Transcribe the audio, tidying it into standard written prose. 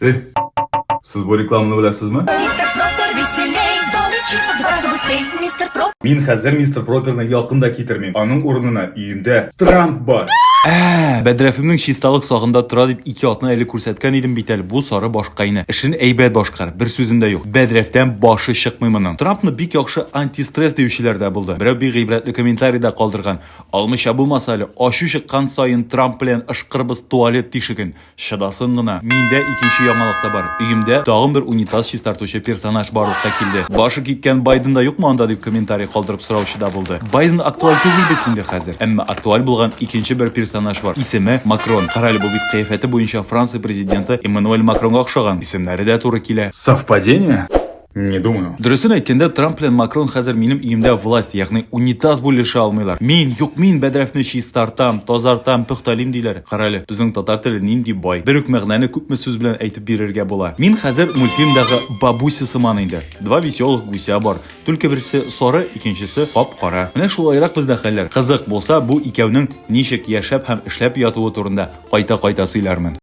Эй, сез бу рекламаны беләсезме? Мистер Пропер веселей, в доме чисто в два раза быстрей. Мистер Пропер. Мин хәзер мистер Проперны якын да китермим. Аның урынына өемдә Трамп бар. Ә, бәдрәфемнең чисталык сагында тора дип ике атна элек күрсәткән идем бит әле бу сары башкайны. Эшен әйбәт башкар, бер сүзем дә юк. Бәдрәфтән башы чыкмый моның. Трампны бик яхшы антистресс диючеләр дә булды. Берәү бик гыйбрәтле комментарий да калдырган. Алмыйча булмас әле, ачу чыккан саен Трамп белән ышкырбыз туалет тишеген. Чыдасын гына. Миндә икенче яңалык та бар. Өемдә тагын бер унитаз чистартучы персонаж барлыкка килде. Башы киткән Байден да юкмы анда дип комментарий калдырып сораучы да булды. Байден актуаль түгел бит инде хәзер. Әмма актуаль булган икенче бер персонаж бар. Исеме Макрон. Карале, бу бит кыяфәте буенча Франция президенты Эммануэль Макронга охшаган. Исемнәре дә туры килә. Совпадение? Не думаю. Дөресен әйткәндә, Трамп белән Макрон хәзер минем өемдә власть, ягъни унитаз бүлешә алмыйлар. Мин, юк мин бәдрәфне чистартам, тазартам, пөхтәлим диләр. Карале, безнең татар теле нинди бай. Бер үк мәгънәне күпме сүз белән әйтеп бирергә була. Мин хәзер мультфильмдагы бабуся сыман инде. Два веселых гуся бар. Түлке берсе сары, икенчесе кап-кара. Менә шулайрак бездә хәлләр. Кызык булса, бу икәүнең ничек яшәп һәм эшләп ятуы турында кайта-кайта сөйләрмен.